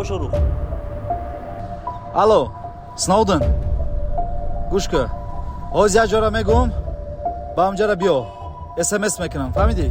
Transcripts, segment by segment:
Шорух. Алло, Сноуден. Гӯш кун. Ҳозир як ҷора мегӯм, ба ҳамҷара биё. СМС мекунам, фаҳмидӣ?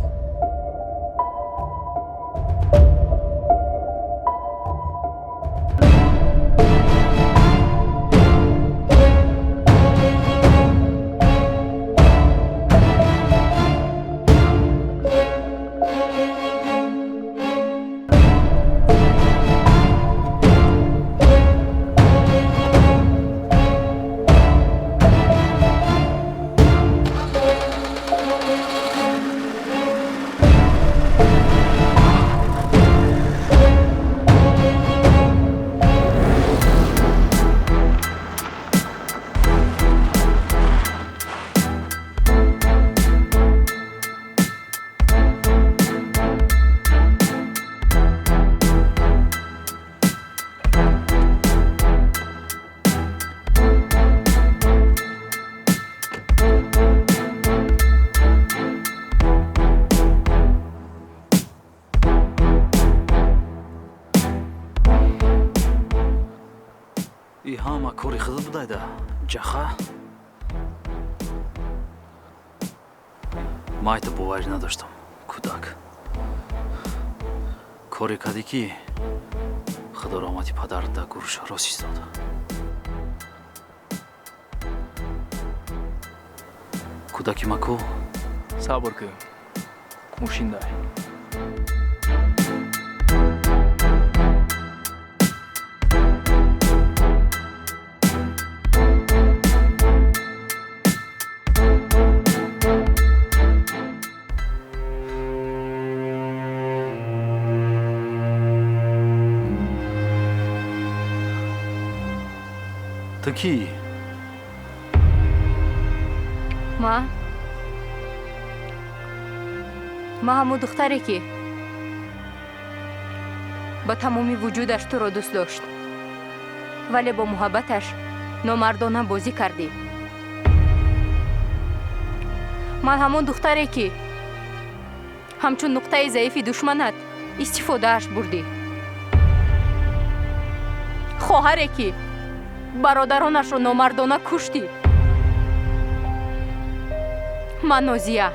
И ҳама кори худат будайда, ҷаха. Майта боварӣ надоштам, кӯдак. Коре кардӣ ки худо раҳмати падарат дар гурш рост истод. Кӯдаки ма ку? Сабр кун. Мошиндай. Ту кӣ? Ма? Ма ҳамун духтаре ки ба тамоми вуҷудаш туро дӯст дошт, вале бо муҳаббаташ номардона бозӣ кардӣ. Ман ҳамон духтаре ки ҳамчун нуқтаи заифи душманат истифодааш бурдӣ. Хоҳаре ки бародаронашро номардона куштӣ. Ман Нозия.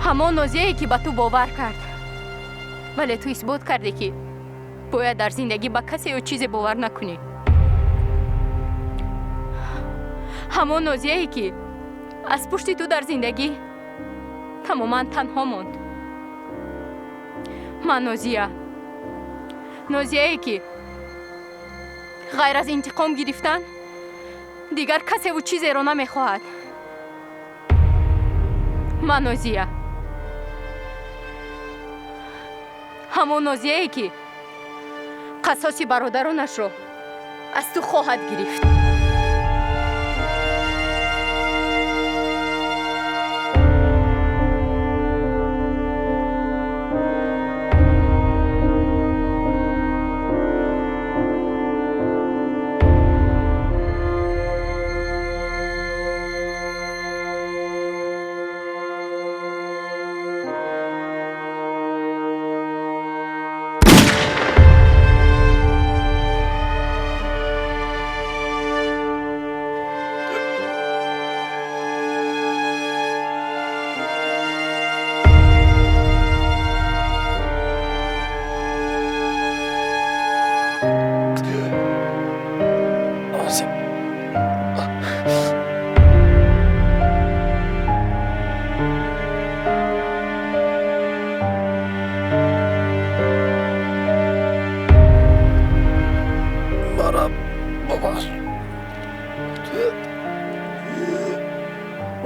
Ҳамон Нозияе ки ба ту бовар кард, вале ту исбот кардӣ ки бояд дар зиндагӣ ба касе ё чизе бовар накунӣ. Ҳамон Нозияе ки аз пушти ту дар зиндагӣ тамоман танҳо монд. Ман Нозия. Нозияе ки ғайр аз интиқом гирифтан дигар касеву чизеро намехоҳад. Ман Нозия. Ҳамон Нозияе ки қассоси бародаронашро аз ту хоҳад гирифт.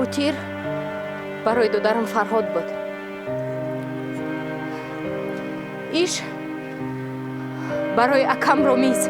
Ӯ тир барои додарам Фарҳод буд. Иш барои акам Ромиз.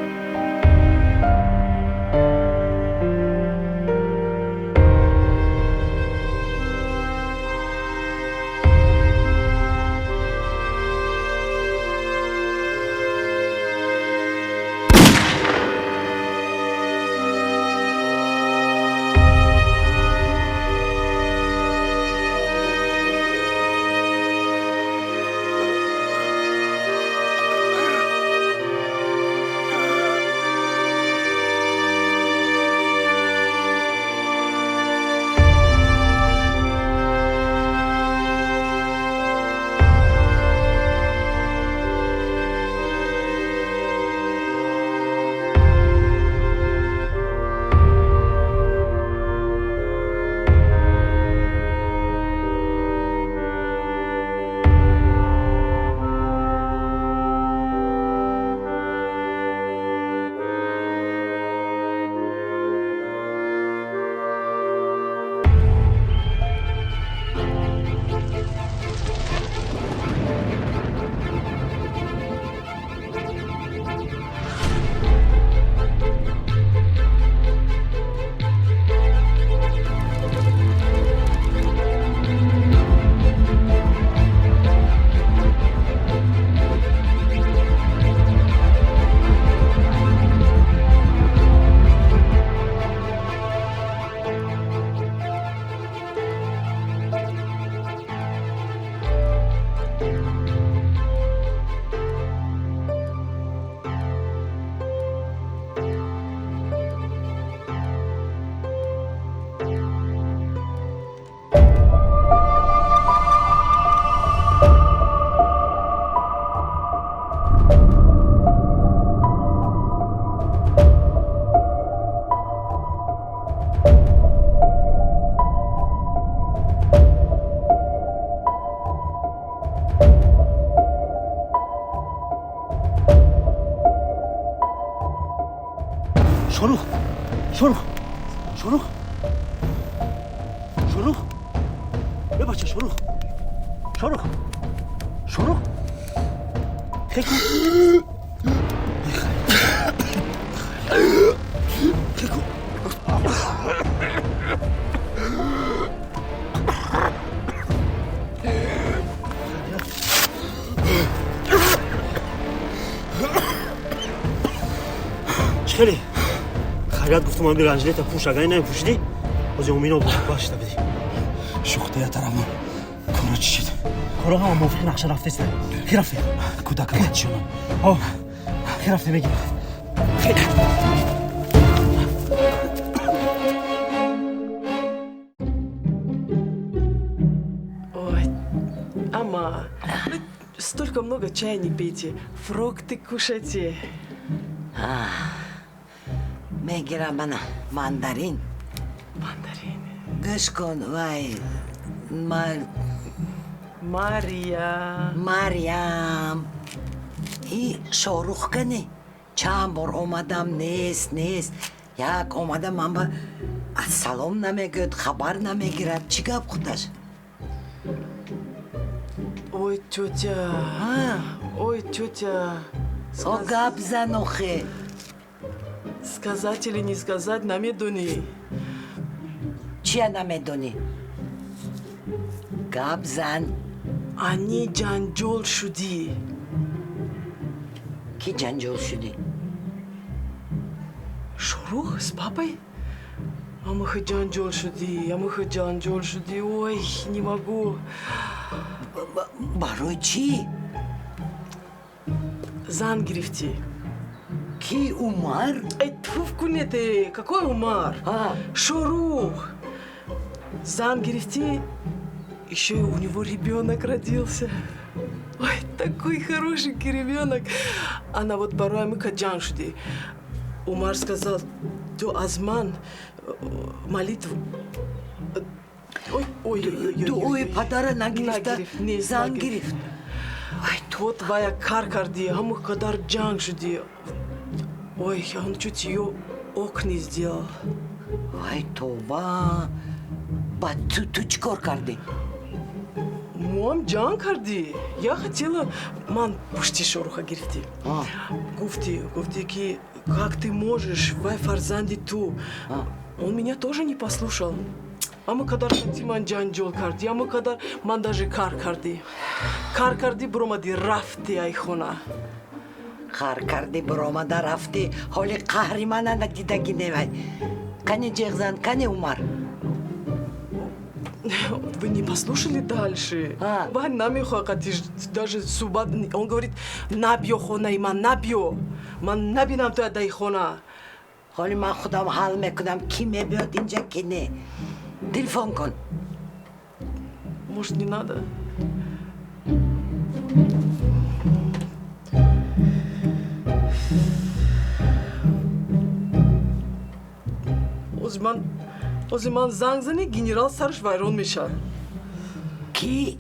Шорух, э бача, Шорух, Шорух, Шорух, хеку, хеку. Чӣ хеле хайрат, гуфтум ами ранҷлета пӯш, агар намепӯшидӣ, ҳози Омино башта бидӣ. Шӯхтия тарафмон кора чӣ шид? Кора ҳама мувофиқи нақша рафтеста. Хи рафте. Кӯдака чиёнам? Ҳо, хи рафте, мегирам. Ой, ама, вы столько много чая не пейте, фрукты кушайте. Мегирам, ана мандарин. Мандарины. Гӯш кун, вай ма. Мария. Марьям и Шорух кане? Чанд бор омадам, нест, нест. Як омадам, ман ба ассалом намегӯяд, хабар намегирад. Чӣ гап худаш? Ой, тетя. Ой, тетя. О, гап зан охе. Сказать или не сказать, намедонӣ. Чия намедонӣ? Гап зан. Они ҷанҷол шудӣ. Кӣ ҷанҷол шудӣ? Шорух с папой? Амаха ҷанҷол шудӣ, амаха ҷанҷол шудӣ. Ой, не могу. Барои чӣ? Зан гирифтӣ. Кӣ, Умар? Эй, туф кунете, какой Умар? А. Шорух. Зан гирифтӣ, еще и у него ребенок родился. Ой, такой хорошенький ребенок. Она вот барои мика ҷанг шудӣ. Умар сказал, ту аз ман молитву. Ой, ой, ой, ой, ой, Дуои ой. падара нагирифта. Нагирифт, нест, зан нагирифт. Гирифт. Ай. Вот вая кар кардӣ, ҳамон қадар ҷанг шудӣ. Ой, он чуть ее окна сделал. Вай, тоба! Ба ту чӣ кор кардӣ? Моам ҷанг кардӣ. Я хотела, ман пушти Шоруха гирифтӣ. А. Гуфти, гуфти ки как ты можешь, вай фарзанди ту. А. Он меня тоже не послушал. Ама қадар хати ман ҷанҷол кардӣ, ама қадар ман даже кар кардӣ. Кар кардӣ, буромадӣ, рафти ай хона. Хар кардӣ, биромада рафтӣ. Ҳоли қаҳри мана надидагӣ невай. Кани ҷеғзан, кани Умар? Вы не послушали дальше. А. Вай намехоҳад даже субат. Он говорит, набиё хонаи ман, набиё. Ман набинам туя дай хона. Ҳоли ман худам ҳал мекунам, кӣ мебиёд инҷа, кӣ не. Телефон кун. Может, не надо? Ози ман занг зани, генерал сараш вайрон мешавад. Кӣ,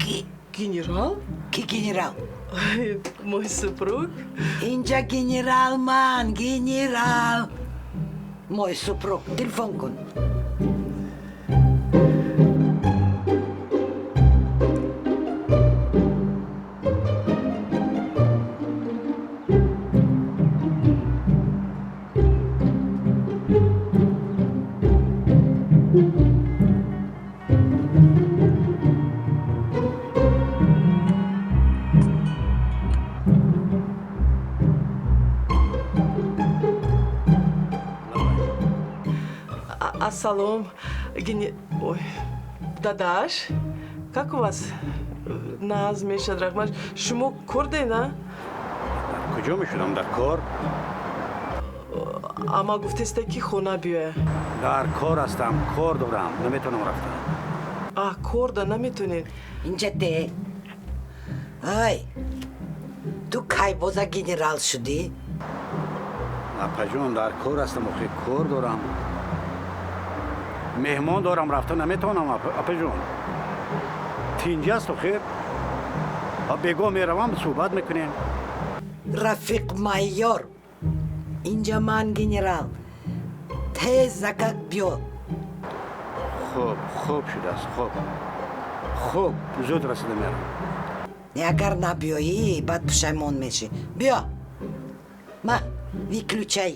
кӣ? Генерал? Кӣ генерал? Мой супруг. Инҷа генерал ман, генерал. Мой супруг. Телефон кун. Ассалом. Ой, дадаш, как у вас? Наз мешад, рахмат. Шумо кор на? Куҷо мешудам дар кор? Ама гуфтеста ки хона биёя. Дар кор ҳастам, кор дорам, наметавонам рафтан. А, кор да наметонед. Инҷа те, ай, ту кай боза генерал шудӣ? Апаҷон, дар кор ҳастам, охи кор дорам, меҳмон дорам, рафта наметавонам, апаҷон. Тинҷи аст охир, бегоҳ меравам, суҳбат мекунем. Рафиқ майёр, инҷа ман генерал. Тез закак биё. Хуб, хуб шудааст, хуб. Хуб, зуд расида мерам. Агар набиёӣ, баъд пушаймон мешӣ. Биё. Ма, выключай.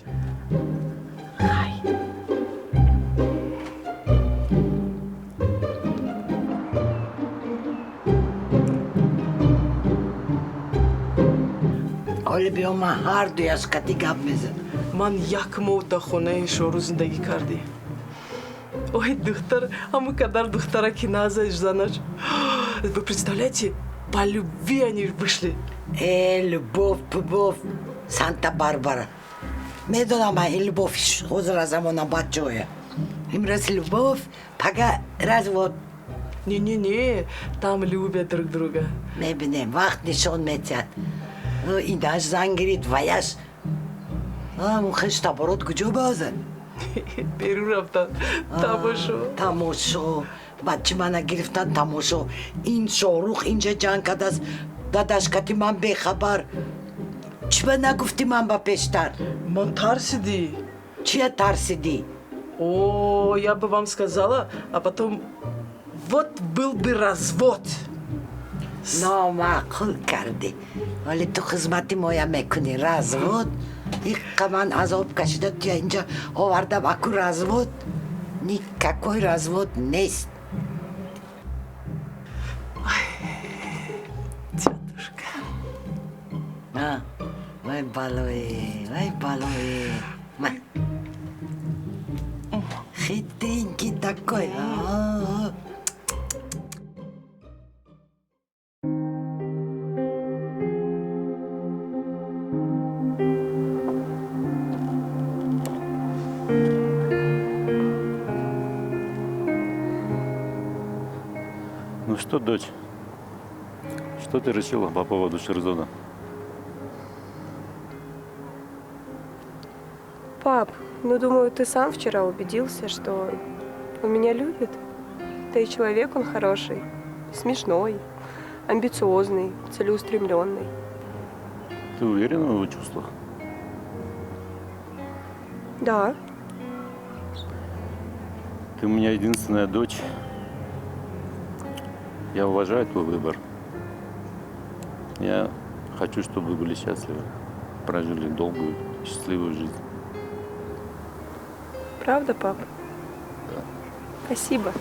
Ҳоле биё, ман ҳар дуяш кати гап мезанам. Ман як моҳ дар хонаи Шоҳрух зиндагӣ кардем. Ой, духтар, ҳамон қадар духтара ки назаш занаш. Вы представляете, по любви они вышли. Э, любовь, пубов, Санта-Барбара. Медонам, ин любовь ҳозира замона бачоя. Имрӯз любовь, пага развод. Не-не-не, там любят друг друга. Мебинем, вақт нишон метиҳад. Инаш зан гирифт, ваяш. Хеш таборот куҷо бозад? Берун рафтан, тамошо. Тамошо. Бачи мана гирифтан тамошо. Ин Шоҳрух инҷа ҷанг кардааст, дадаш кати, ман бехабар. Чӣ ба нагуфтӣ ман ба пештар? Ман тарсидӣ. Чия тарсидӣ? О, я бы вам сказала, а потом вот был бы развод. Номаъқул кардӣ, вале ту хизмати моя мекунӣ. Развод? Иққа ман азоб кашида туя инҷа овардам, аку развод? Никакой развод нест. Тетушка. Вай балое, вай балое. Ма. Хитренький такой. А-а-а. Ну что, дочь, что ты решила по поводу Шерзода? Пап, ну, думаю, ты сам вчера убедился, что он меня любит. Да и человек он хороший, смешной, амбициозный, целеустремленный. Ты уверена в его чувствах? Да. Ты у меня единственная дочь. Я уважаю твой выбор. Я хочу, чтобы вы были счастливы, прожили долгую, счастливую жизнь. Правда, пап? Да. Спасибо.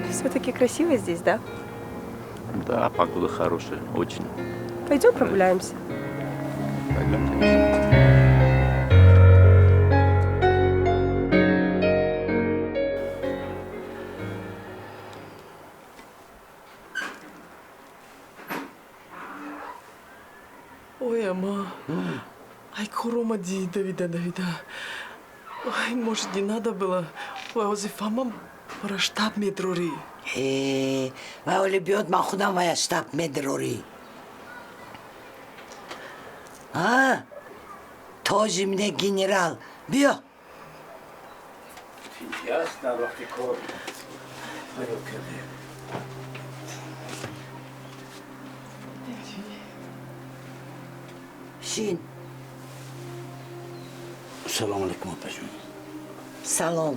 Все-таки красиво здесь, да? Да, погода хорошая, очень. Пойдем прогуляемся. Пойдем, конечно. Ой, ама, ай, кор омадӣ, давида, давида. Ой, может, не надо было? Ой, ҳозир фаҳмам, мара штаб медрорӣ. Э, вай оли биёд, ман худам вая штаб медрорӣ. А? Тоже мне генерал. Биё. Тинҷӣ аст, дар вақти кор фарёд кардем. Шин. Салом алейкум, опаҷон. Салом.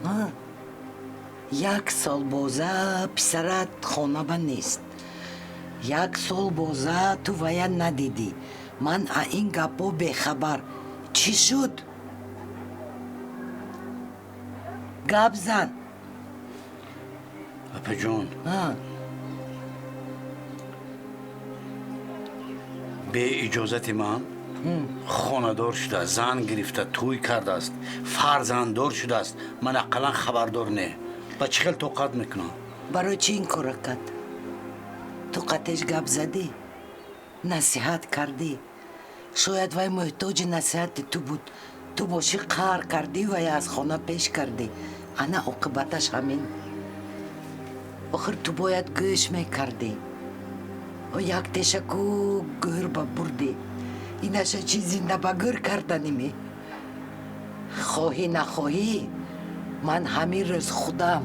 А? Як сол боза писарат хонаба нест. Як сол боза ту вая надидӣ. Ман а ин гапҳо бехабар. Чӣ шуд? Гап зан. Апаҷон, А? Беиҷозати ман хонадор шуда, зан гирифта, тӯй кардааст, фарзанддор шудааст. Ман ақаллан хабардор не. Ба чӣ хел тоқат мекунам? Барои чӣ ин кора кард? Ту қатеш гап задӣ, насиҳат кардӣ. Шояд вай муҳтоҷи насиҳати ту буд. Ту бошӣ, қаҳр кардӣ ва аз хона пеш кардӣ. Ана оқибаташ ҳамин. Охир ту бояд гӯш мекардӣ. Як тешаку гӯр ба бурдӣ. Инаша чӣ, зинда ба гӯр карданими? Хоҳӣ нахоҳӣ, ман ҳамин рӯз худам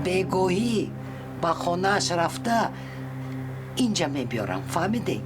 бегоҳӣ Ба хонааш рафта инҷа мебиёрам, фаҳмидӣ?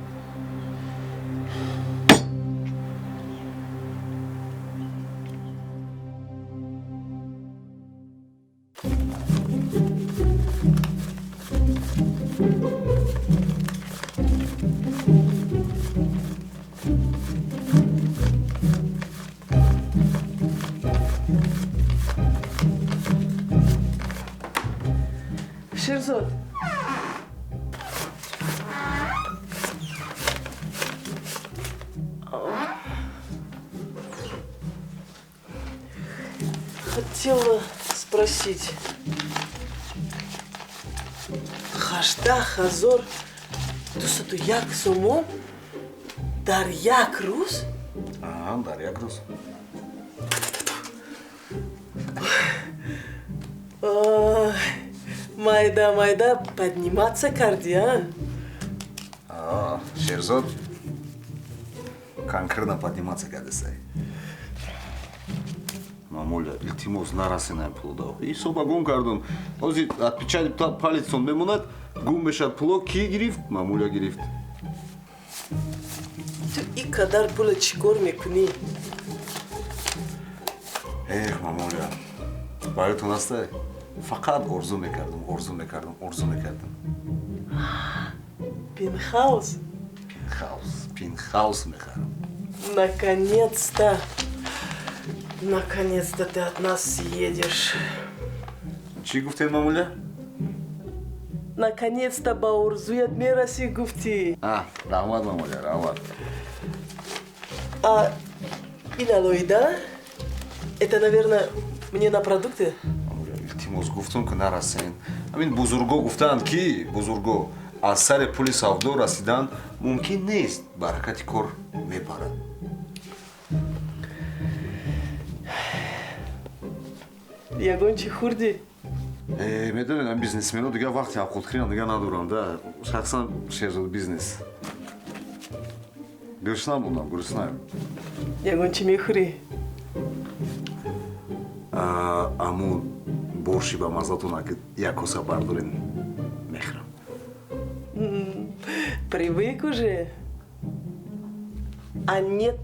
Шерзод. Хотела спросить. 18 201 сомон дар як рӯз? Аҳа, дар як рӯз. Ой, майда майда подниматься кардӣ, а? А, Шерзод конкретно подниматься кардасай. Мамуля, илтимос, нарасен пуло да. Ҳисоба гум кардум. Ҳозир отпечаток палец он мемонад, гум мешавад пуло. Кӣ гирифт? Мамуля гирифт. Ту ин қадар пула чӣ кор мекунӣ? Эх, мамуля, бароятон ҳастай, фақат орзу мекардум, орзу мекардум, орзу мекардум. Пентхаус? Пентхаус, пентхаус мехарам. Наконец-то! Наконец-то ты от нас съедешь. Чӣ гуфтед, мамуля? Наконец-то ба орзуят мерасӣ, гуфтӣ. А, раҳмат, мамуля, раҳмат. А ин алоҳида? Это, наверное, мне на продукты? Мамуля, илтимос, гуфтум, ки нарасен. Ҳамин бузурго гуфтаанд, ки бузурго аз сари пули савдо расидан мумкин нест, баракати кор мепарад. Ягон чӣ хӯрдӣ? Медонед, ам бизнесмено дигар вақти авқотхӯриам дигар надорам да. Шахсан Шерзод бизнес. Гурусна мондам, гуруснаем. Ягон чӣ мехӯрӣ? Аму борши ба маззатон аки як коса бардорен, мехӯрам. Привык уже. А нет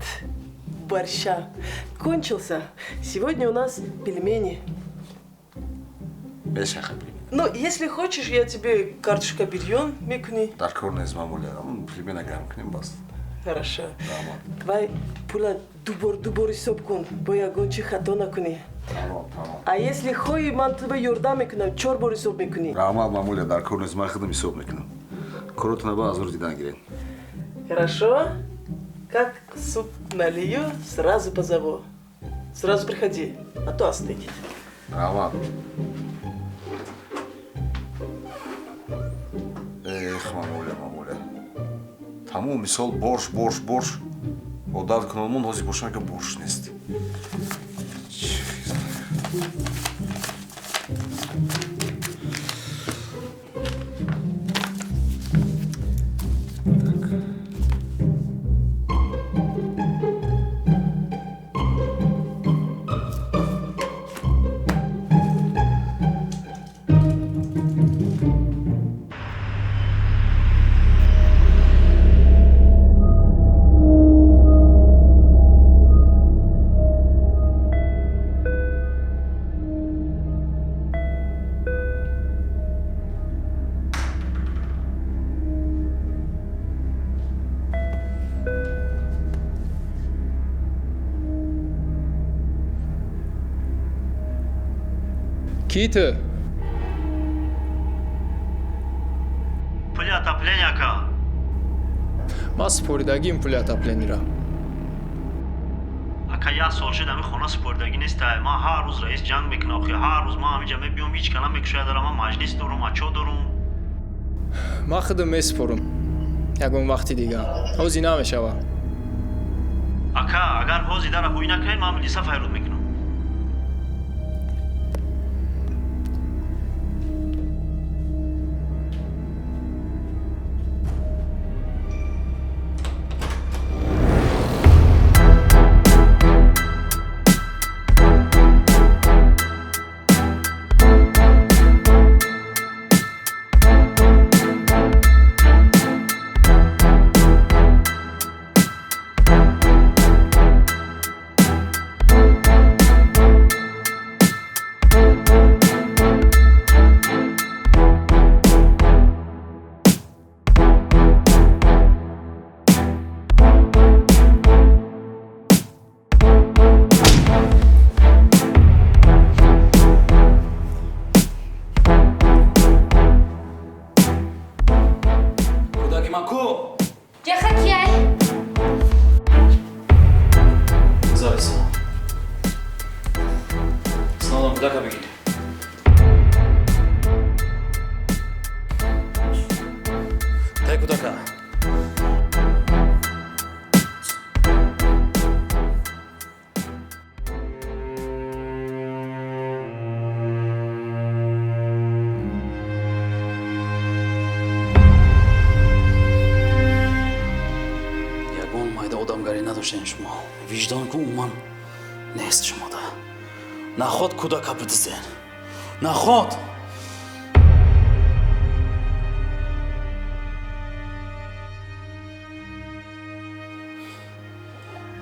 борща. Кончился. Сегодня у нас пельмени. Бешаха пельмени. Ну, если хочешь, я тебе картошка бирён мекуни. Дар кор нест, мамуля. Пельмена гарм кунем, бас. Хорошо. Раҳмат. Вай пула дубор дубор ҳисоб кун, бо ягон чи хато накунӣ. Тамом, тамом. А если хоҳӣ, ман туба ёрдам мекунам, чор бор ҳисоб мекунӣ. Раҳмат, мамуля, дар кор нест, ман худам ҳисоб мекунам. Коротона ба азур дидан гирем. Хорошо. Как суп налью, сразу позову. Сразу приходи, а то остынет. Раҳмат. Эх, мамуля, мамуля. Тамом мисол борш, борш, борш. Одат кунонмон ҳозир бошам, ки борш нест. Кӣ ту? Пули отопления, ака. Ман супоридагим пули отопления ра. Ака, як сол шуд, ҳамин хона супоридагӣ нестай. Ман ҳар рӯз раис ҷанг мекунам, охи ҳар рӯз ман ҳаминҷа мебиём, ҳеҷ кана мекушояд дара, ман маҷлис дорум, ачо дорум. Ман худам месупорам. Ягон вақти дига. Ҳозир намешава. Ака, агар ҳозир дара ҳуй накунед, ман милиса файруд мекунам. ман ку? Ҷаха кияй? Завис. Сналам кудака бигир. Тай кудака. Ягон майда одамгарӣ надоштем шумо. Виҷдон ку умуман нест шумода. Наход кудака бидизен. Наход!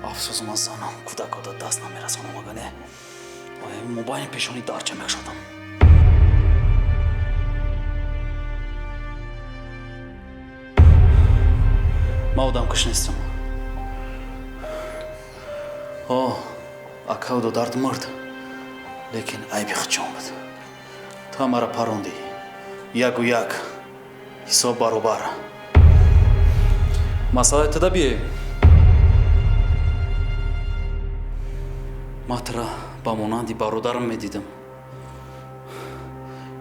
Афсӯс, ман занам кӯдакода даст намерасонам, ага не мобайни пешони дарча мекшодам. Ман одамкуш нестам. О, акау додард мурд, лекин айби худшон буд. Та мара парондӣ. Яку як ҳисоб баробар. Масъалаи туда биёем. Ман тура ба монанди бародарам медидам,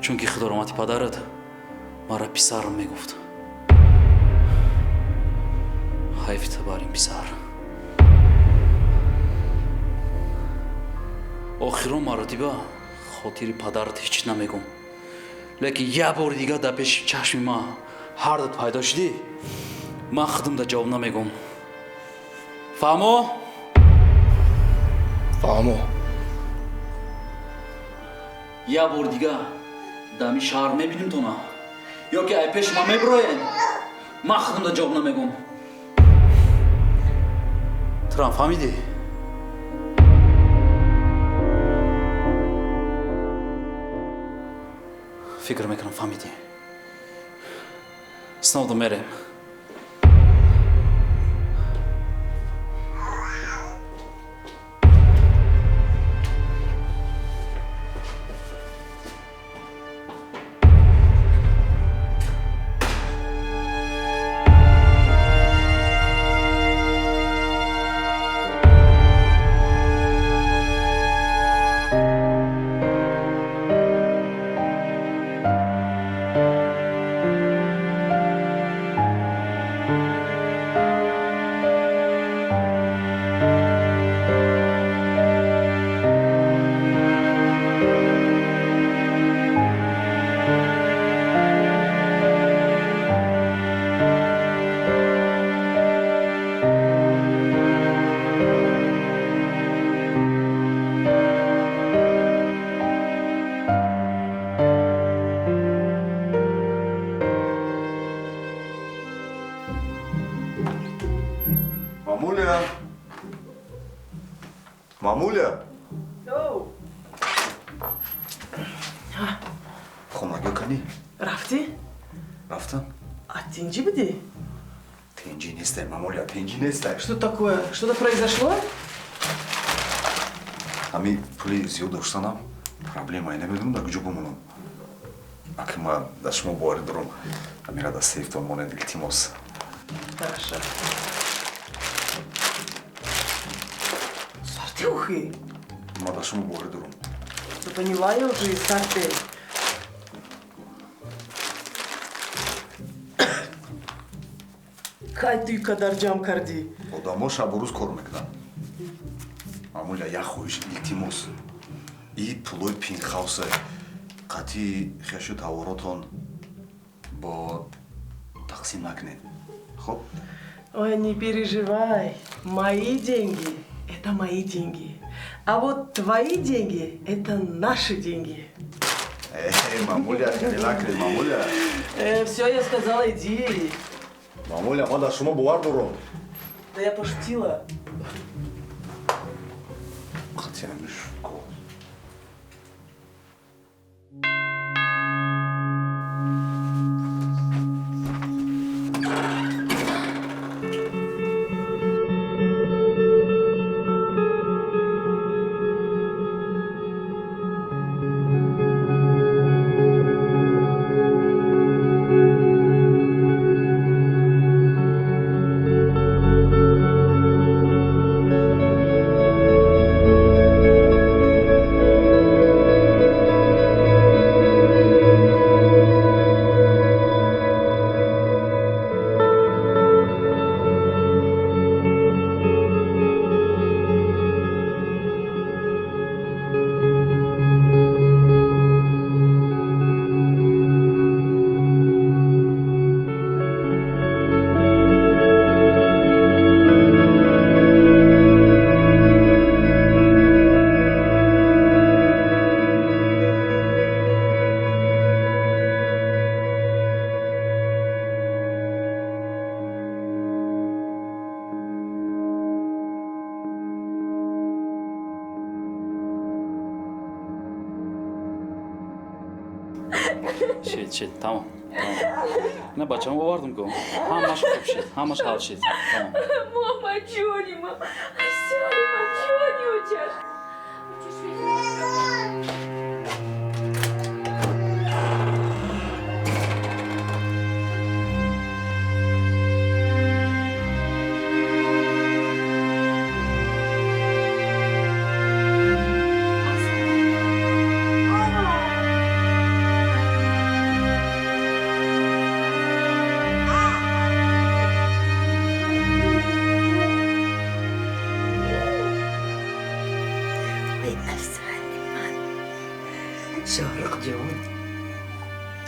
чунки худоромати падарат мара писарам мегуфт. Ҳайфи ту бар ин писар. Охирон маротиба хотири падарат ҳеҷ намегум, лекин як бори дигар дар пеши чашми ман ҳардат пайдо шудӣ, ман худам да ҷавоб намегум. Фаҳмо? Фаҳмо. Як бори дигар дар ҳамин шаҳр мебинем тона, ё ки ай пеши ман мебироен, ман худам да ҷавоб намегум. Турам фаҳмидӣ? Фикр мекунам фаҳмидӣ. Синовда мерем. Мамуля! Мамуля! Хонагиё канӣ? Рафтӣ? Рафтам. А тинҷӣ будӣ? Тинҷӣ нестай, мамуля, тинҷӣ нестай. Что такое? Что-то произошло? Ҳами пули зиёд доштанам проблемае, намедонам дар куҷо бимонам. Аки ман дар шумо боварӣ дорам, ҳамира дар сейфтон монед, илтимос. Хорошо. Сартюхи. Ман дар шумо боварӣ дорам. Да поняла я уже, Сарты. Кай ту қадар ҷамъ кардӣ? Одамо шабу рӯз кор мекунанд. Мамуля, як хоҳиш, илтимос. И пулои пинхауса қатъи хешу таворотон бо тақсим накунед. Хоб? Ой, не переживай. Мои деньги — это мои деньги. А вот твои деньги — это наши деньги. Эй, мамуля, хеле накунед, мамуля. Все, я сказала, иди. Мамуля, ман дар шумо бовар дорам. Да я пошутила. Қатъи ҳамиш кор. Шид, шид, тамом. На бачам овардам ку. Ҳамаш хуб шид, ҳамаш ҳал шид. Тамом. Мама, ҷони ма. Асёри ма, ҷони очаш. Шоҳрухҷон,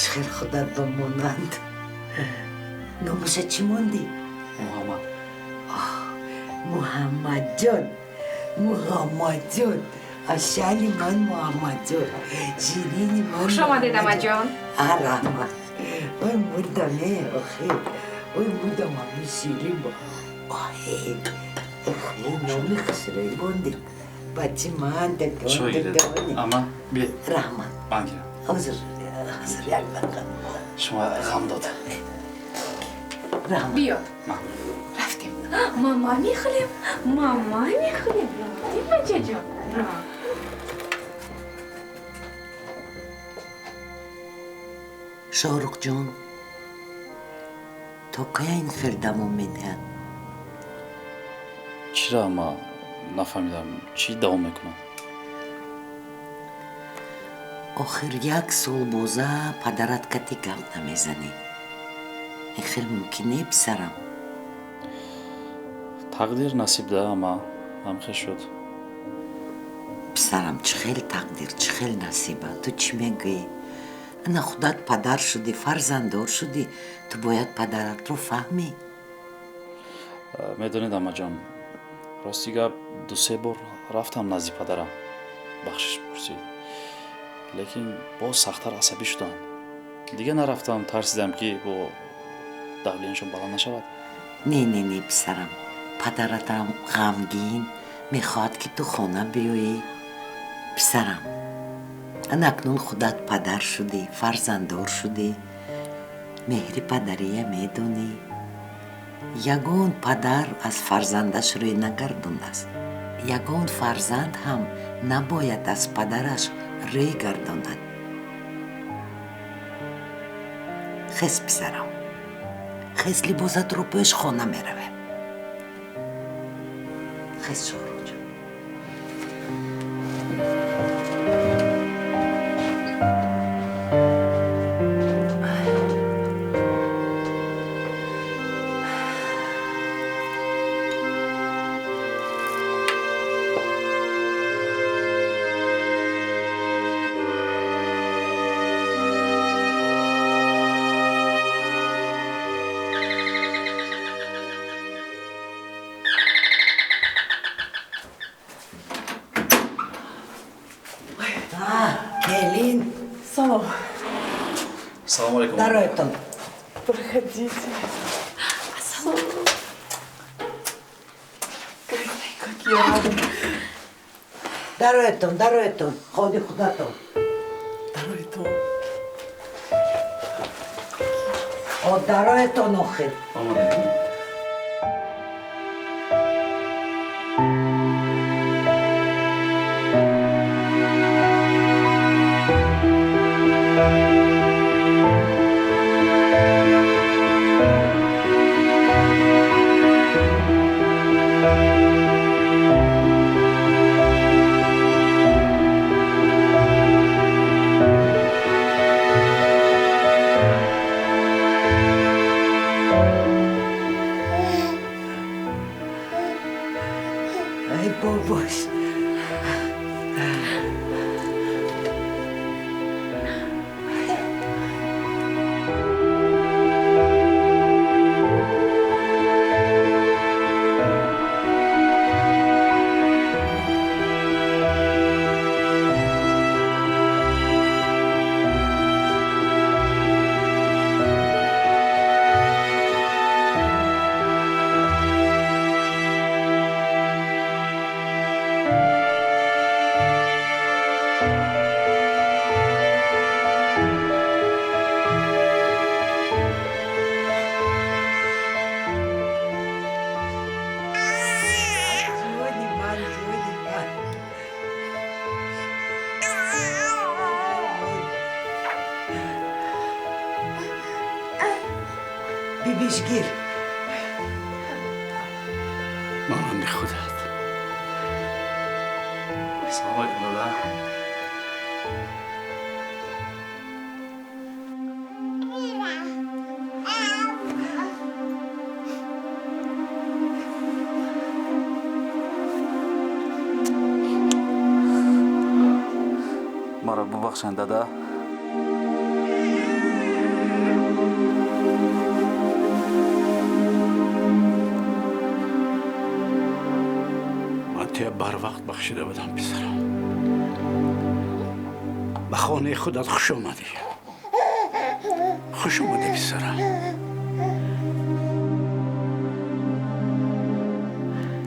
чӣ хел худат ба монанд. Номаша чӣ мондӣ? Муҳаммад. Муҳаммадҷон, Муҳаммадҷон, ашали ман Муҳаммадҷон, ширини ман. Хуш омадед, амаҷон. А, раҳмат. Ой, мурдам, э, охи. Ой, мурдам, ами ширин бо. Ой, номи хушрӯй мондӣ. Бачи ман Чой гиред. Ама, биед. Раҳмат. Ман гирам. Ҳозир, ҳозир, як дақиқа. Шумо ғам дод. Раҳмат. Биё. Рафтем. Мама мехӯрем, мама мехӯрем. Рафтем, бачаҷон. Шоҳрухҷон, то кая ин хел давом медиҳад? Чиро ама нафаҳмидам, чӣ давом мекунад? Охир як сол боза падарат кати гап намезанӣ. Ин хел мумкин не, писарам? Тақдир насиб да, ама ҳамхел шуд. Писарам, чӣ хел тақдир, чӣ хел насиба? Ту чӣ мегӯӣ? Ана худат падар шудӣ, фарзанддор шудӣ, ту бояд падаратро фаҳмӣ. Медонед, амаҷон, рости гап ду-се бор рафтам назди падарам, бахшиш пурсид, лекин боз сахттар асабӣ шуданд. Дига нарафтам, тарсидам ки бо давлениашон баланд нашавад. Не, не, не, писарам, падаратам ғамгин, мехоҳад ки ту хона биёӣ. Писарам, ана акнун худат падар шудӣ, фарзанддор шудӣ, меҳри падария медонӣ. Ягон падар аз фарзандаш рӯй нагардондааст. Ягон фарзанд ҳам набояд аз падараш рӯй гардонад. Хез, писарам, хез, либосатро пӯш, хона меравем. Хез, Шоҳрухҷон. Келин. Салом. Салом алейкум. Дароятон. Проходите. Салом. Как я рада. Дароятон, дароятон. Ходи худатон. Дароятон. О, дароятон охир. Омадем. Ай, бобош. Бибиш гир. Монанди худат. Салом алейкум, дада. Маро бубахшанд, дада. Ман туя барвақт бахшида будам, писарам. Ба хонаи худат хуш омадӣ. Хуш омадӣ, писарам.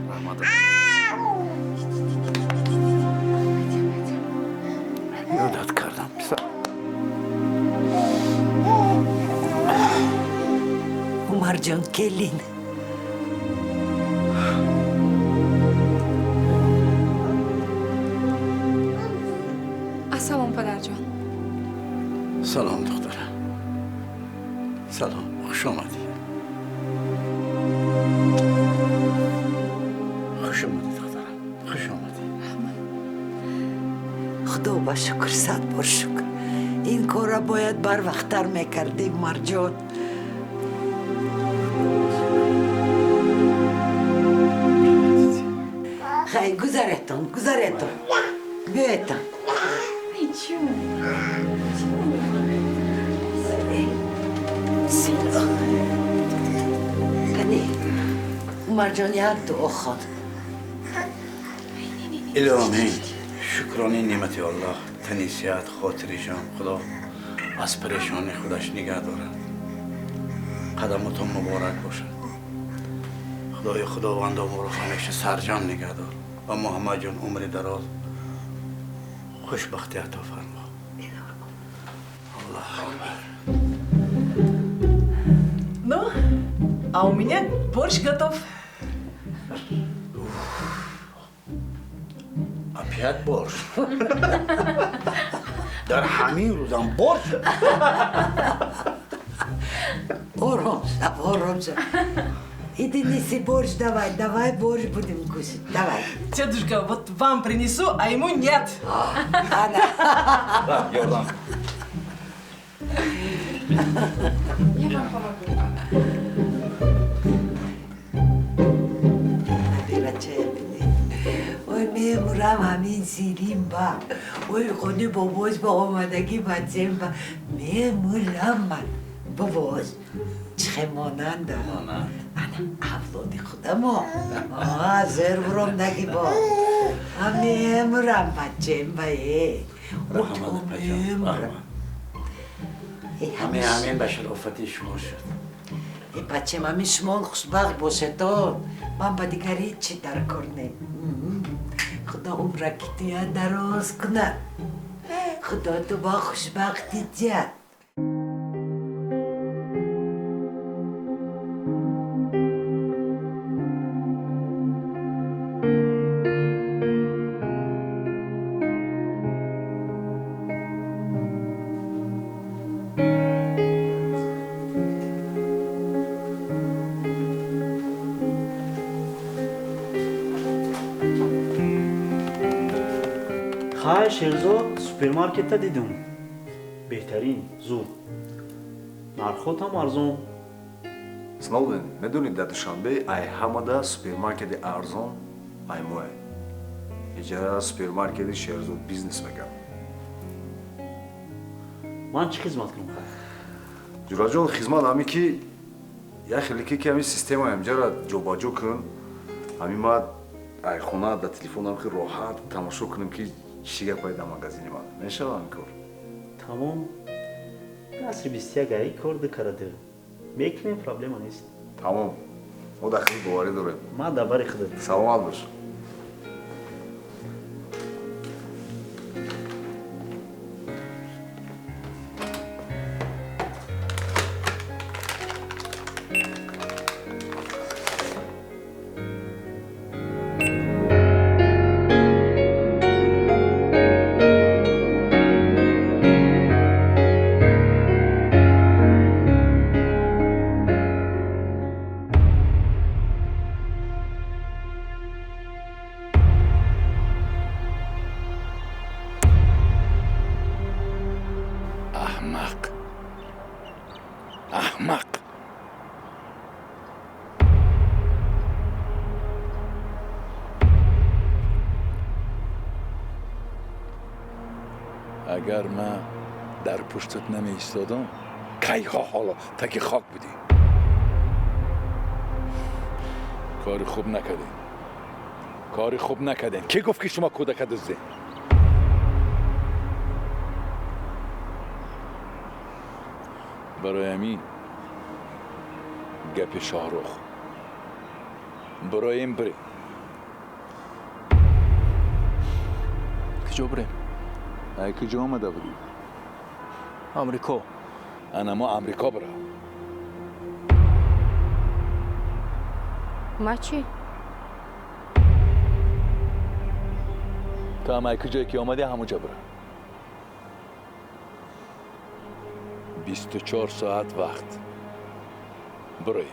Раҳмат. Ёдат кардам, писар. Умарҷон, келин. Ассалом, падарҷон. Салом, духтарам. Салом, хуш омадӣ. Хуш омадӣ, духтарам. Хуш омадӣ. Худо ба шукр, сад бор шукр. Ин корра бояд барвақттар мекардӣ, Умарҷон. Хай, гузаретон, гузаретон. Биёетон. Бисмиллоҳ. Кани, Умарҷон, як дуо хон. Илоҳӣ, шукрони неъмати Аллоҳ, тани сиҳат, хотири ҷон, Худо аз парешони худаш нигаҳ дорад. Қадамотон муборак бошад. Худои Худовандо моро ҳамеша сарҷам нигаҳ дор ва Муҳаммадҷон умри дароз, хушбахтӣ ато фармо. Аллоҳ акбар. Ну, а у меня борщ готов. Опять борщ? Дар ҳамин рӯзам борщ? Ором шав, ором шав. Иди неси борщ, давай, давай борщ будем кушать, давай. Дедушка, вот вам принесу, а ему нет. Ана. Да, ёрдам. Я вам помогу. Ой, мемурам ҳамин зирим ба. Ой, худи бобош ба омадагӣ бачем ба. Мемурам ман. Бобош, чӣ монанда. Ана, авлоди худамо. Зер буром наги бо. Мемурам бачем ба. Э. Раҳмат, апаҷон, раҳмат. Ҳамин ба шарофати шумо шуд. Э, бачем, ҳамин шумо хушбахт бошедон. Ман ба дигар ҳеҷ дар кор нем. Худо умраки туя дароз кунад. Худо ту ба хушбахтӣ диҳад. Хай, Шерзод, супермаркетта дидум. Беҳтарин, зуд. Нархот ҳам арзон. Сноуден, медонӣ дар Душанбе ай ҳамада супермаркети арзон ай мое. Иҷара супермаркети Шерзод бизнес мекард. Ман чӣ хизмат кунам, хай? Ҷураҷон, хизмат ҳами ки як хеле ки ҳами система ҳамҷара ҷобаҷо кун, ҳами ма ай хона дар телефонам хеле роҳат тамошо кунем ки чӣ гапае дар магазини ман. Мешава ҳамин кор? Тамом. Асри 21 ай кор дукараду. Мекунем, проблема нест. Тамом. Мо дар худ боварӣ дорем. Ман дар бари худат. Саломат бош. Агар ман дар пуштат намеистодам, кайҳо ҳоло таки хок будӣ. Кори хуб накардем. Кори хуб накардем. Ки гуфт ки шумо кӯдака дуздед? Барои ҳамин гапи Шоҳрух. Барои ин бирем. Куҷо бирем? Ай куҷо омада будӣ? Амрико. Ана мо Амрико бира. Ма чӣ? Ту ҳам ай куҷое ки омадӣ ҳамонҷо бира. 24 соат вақт. Бирои.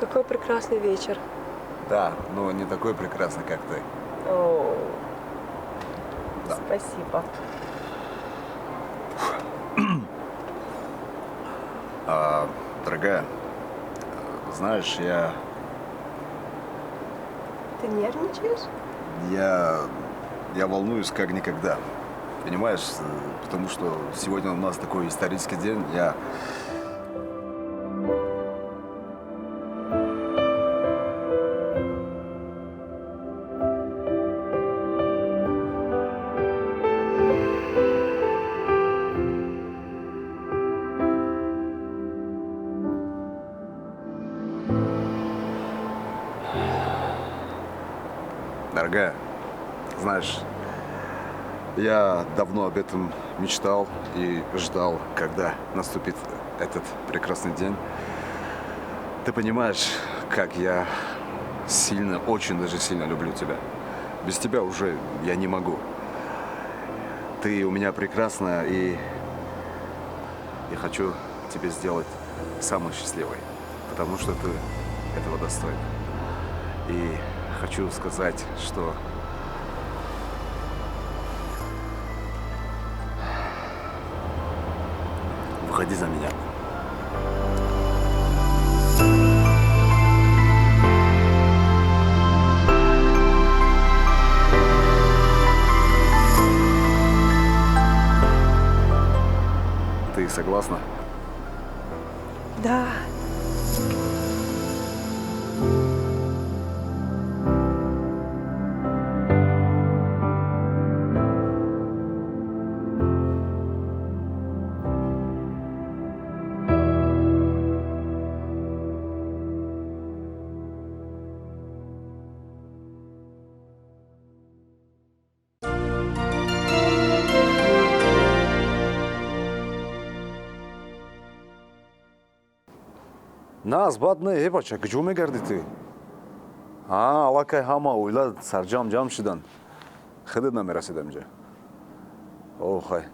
Какой прекрасный вечер. Да, но не такой прекрасный, как ты. О, да. Спасибо. Дорогая, знаешь, я... Ты нервничаешь? Я волнуюсь как никогда. Понимаешь, потому что сегодня у нас такой исторический день. Я... Дорогая, знаешь, я давно об этом мечтал и ждал, когда наступит этот прекрасный день. Ты понимаешь, как я сильно, очень даже сильно люблю тебя. Без тебя уже я не могу. Ты у меня прекрасная, и я хочу тебя сделать самой счастливой, потому что ты этого достойна. И хочу сказать, что выходи за меня. Ты согласна? Да. На, аз баъд не, э бача, куҷо мегардӣ ту? А, аллакай ҳама оила сарҷам ҷамъ шуданд. Худат намерасид амҷа. О, хай.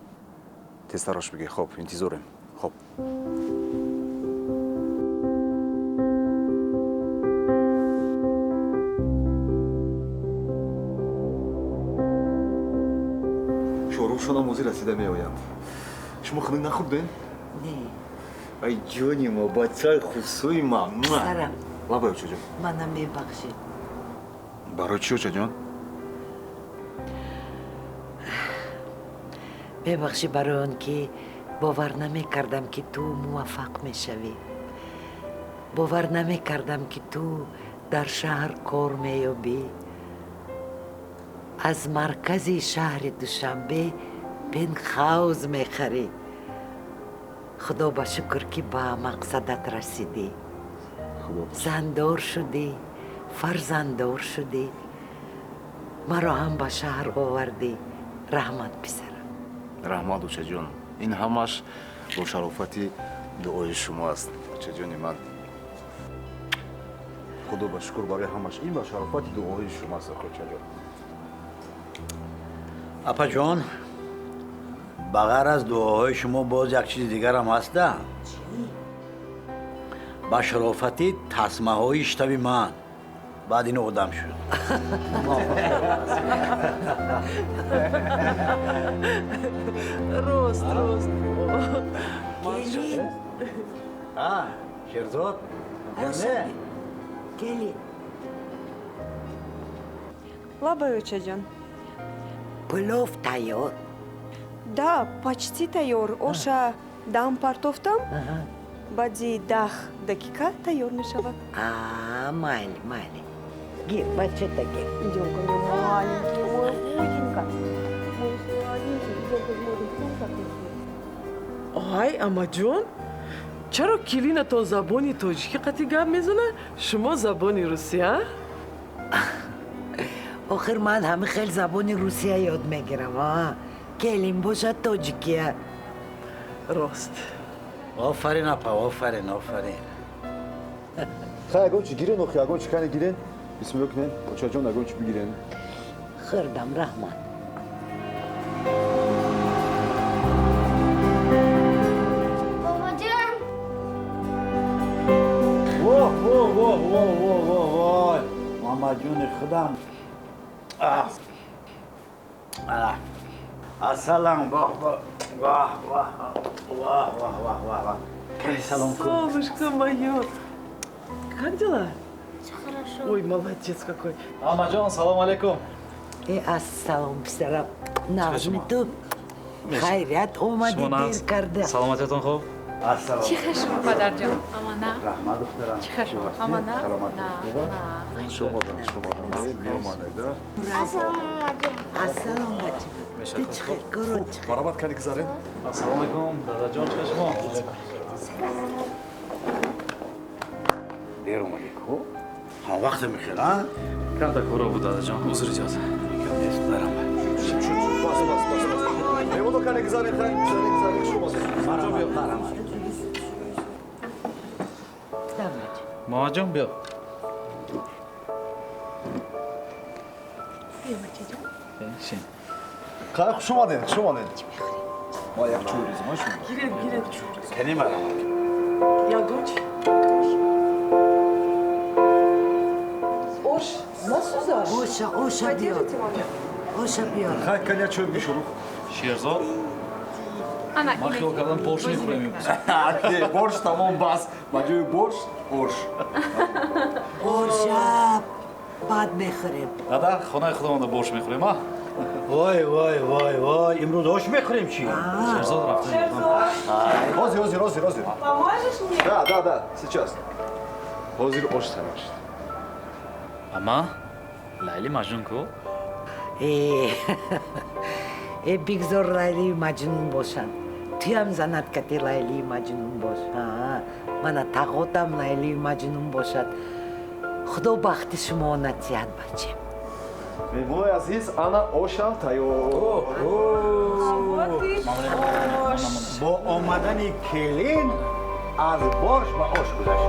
Тезтарош бигир. Хоб, интизорем. Хоб. Шоҳрухшонам ҳозир расида меоянд. Шумо хунук нахӯрдем? Не. Ай ҷони мо, бачаи хусуи ма. Писарам. Лабай, очаҷон. Мана мебахшед. Барои чӣ, очаҷон? Мебахшӣ барои он ки бовар намекардам, ки ту муваффақ мешавӣ. Бовар намекардам, ки ту дар шаҳр кор меёбӣ. Аз маркази шаҳри Душанбе пентхауз мехарӣ. Худо ба шукр, ки ба мақсадат расидӣ. Зандор шудӣ, фарзанддор шудӣ. Маро ҳам ба шаҳр овардӣ. Раҳмат, писарам. Раҳмат, очаҷон. Ин ҳамаш бо шарофати дуои шумо аст, очаҷони ман. Худо ба шукр барои ҳамаш. Ин ба шарофати дуои шумо аст, очаҷон. Апаҷон, Ба ғайр аз дуоҳои шумо боз як чизи дигарам ҳаста. Ба шарофати тасмаҳои штаби ман баъд ин одам шуд. Рост, рост. Келин. Шерзод. Келин. Лабай, очаҷон. Пулов тайёр? Да, почти тайёр. Оша дам партофтам. Баъди 10 дақиқа тайёр мешавад. Майли, майли. Гир, бачата, гир. Идем ко мне, маленький, мой бусинка. Мой сладенький, идем ко мне. Ай, амаҷон, чаро келинатон забони тоҷикӣ қатъи гап мезанад, шумо забони русия? Охир ман ҳами хел забони русия ёд мегирам. Келин бошад тоҷикия. Рост. Офарин, апа, офарин, офарин. Хай, ягон чи гирен, охи, ягон чи кане гирен. Бисмилло кунен, очаҷон, ягон чи бигирен. Хӯрдам, раҳмат. Бобоҷон! Воҳ, воҳ, воҳ, воҳ, воҳ, воҳ, вой! Мамаҷони худам. Ассалам, воҳ, воҳ, воҳ, воҳ, воҳ, воҳ, воҳ, воҳ. Кани салом кун. Солнышко моё! Как дела? Всё хорошо. Ой, молодец какой. Амаҷон, салом алейкум. Ассалом, писарам. Нағзми ту? Хайрият омадӣ, дер карда. Саломатиятон хуб? Ассалом. Чӣ хашм, падарҷон? Амана. Раҳмат, духтарам. Чӣ хашм? Амана. Шумодан, шумодан. Меомадед, а? Ассалом, амаҷон. Ассалом, бача. Ту чӣ хел? Корот чӣ хел? Баробар кани гузарем. Ассалому алейкум, дадаҷон, чӣ хел шумо? Дер омадӣ ку? Ҳам вақте мехел, а? Камта коро буд, дадаҷон, узр иҷоза. Нест, дарам. Бас, бас, бас, бас. Меҳмоно кани гузарем, хай, гузарем, гузарем, шумо. Марҳамат, марҳамат. Мамаҷон, биё. Шин. Хай, хуш омадед, хуш омадед. Ма як чой резам, а шумо? Гиред, гиред. Кани марҳамат. Ягон чи? Ош, насӯзаш. Оша, оша биёр. Оша биёр. Хай, кани як чой бишуру. Шерзод? Ман хиёл кардам борщ мехӯрем имрӯз. Не, борщ тамом, бас. Ба ҷои борщ, ош. Оша баъд мехӯрем. Дада, хонаи худамонда борщ мехӯрем, а? Вой, вой, вой, вой, имрӯз ош мехӯрем чи? Шерзод рафта. Ҳозир, ҳозир, ҳозир, ҳозир. Поможешь мне? Да, да, да, сейчас. Ҳозир ош тайёр шуд. Ама, Лайли Маҷнун ку? Э, бигзор Лайлию Маҷнун бошанд. Туям занат кати Лайлию Маҷнун бош. Мана тағотам Лайлию Маҷнун бошад. Худо бахти шумо натиҳад, бачем. Меҳмонои азиз, ана ошам тайёр. Бо омадани келин аз борщ ба ош гузашт.